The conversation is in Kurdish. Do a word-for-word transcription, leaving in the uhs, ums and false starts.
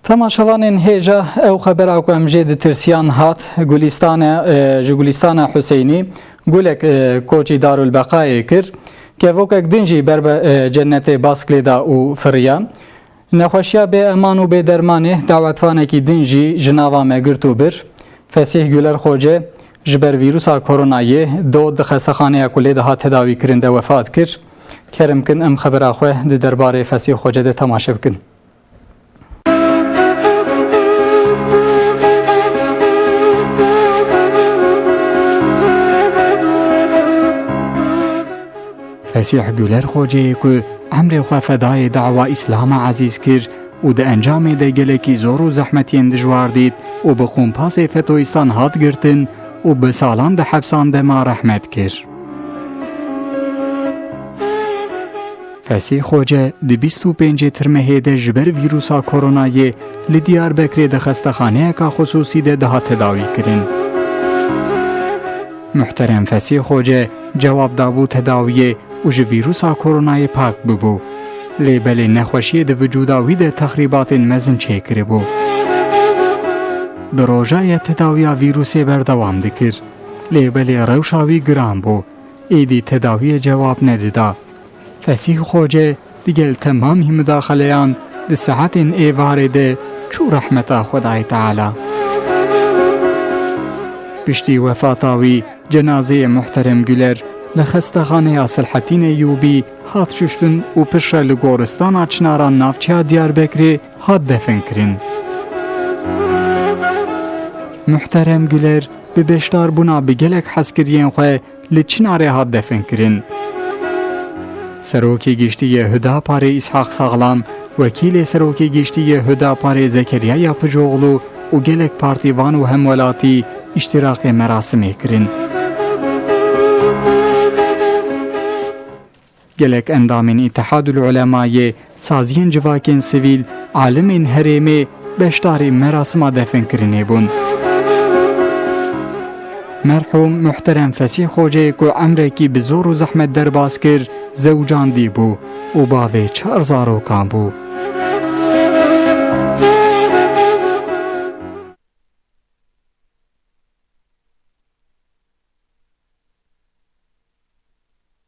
Temaşevanên hêja, ew xebera ku em jê ditirsiyan hat, Gulîstane, e, ji Gulîstana Huseynî, gulek, e, koçî Darulbeqayê kir. Kevokek din jî ber bi, e, cennetê bask lê da û firiya. Nexweşiya bê eman û bê dermanê dawetvanekî din jî ji nava me girt û bir. Fesîh Güler Xoce ji ber vîrusa koronayê do di xestexaneya ku lê dihat tedawî kirin de wefat kir. Kerem kin em xebera xwe di derbarê Fesîh Xoce de temaşe bikin. Fesîh Güler Xoceyê ku emrê xwe fedayê dawa Îslama ezîz kir û di encamê de gelekî zor û zehmetiyên dijwar dît û bi kompasê fetoyîstan hat girtin û bi salan di hepsan de ma rehmet kir. Fesîh Xoce di bîst û pêncê Tirmehê de ji ber vîrusa koronayê li Diyarbekirê di xestexaneyeka xisûsî de dihat tedawî kirin. Muhterem Fesîh Xoce cewab dabû tedawiyê û ji vîrusa koronayê pak bibû. Lê belê nexweşiyê di vicûda wî de texrîbatên mezin çêkiribû. Bi roja ye tedawiya vîrusê berdewam dikir. Lê belê rewşa wî giran bû. Êdî tedawiyê cewab nedida. Fesîh Xoce digel temamî mudaxeleyan di saetên êvarê de çû rehmeta Xwedayê Teala. Piştî wefata wî, cenazeyê Muhterem Güler li xestexaneya Silhetîn Eyûbî hat şuştin û piştre li goristana Çinaran navçeya Diyarbekirê hat definkirin. Muhterem Güler bi beşdarbûna bi gelek hezkiriyên xwe li Çinarê hat definkirin. Serokê Giştî yê Hudaparê Îshaq Saxlam, Wekîlê Serokê Giştî yê Hudaparê Zekeriya Yapıcıoğlu û gelek partîvan û hemwelatî îştiraqê merasimê kirin. Gelek endamên Îtihadul Ulemayê, saziyên civakên sivîl, alimên herêmê beşdarî merasima definkirinê bûn. Merhûm Muhterem Fesîh Xoceyê ku emrekî bi zor û zehmet derbas kir, zewcandî bû û bavê çar zarokan bû.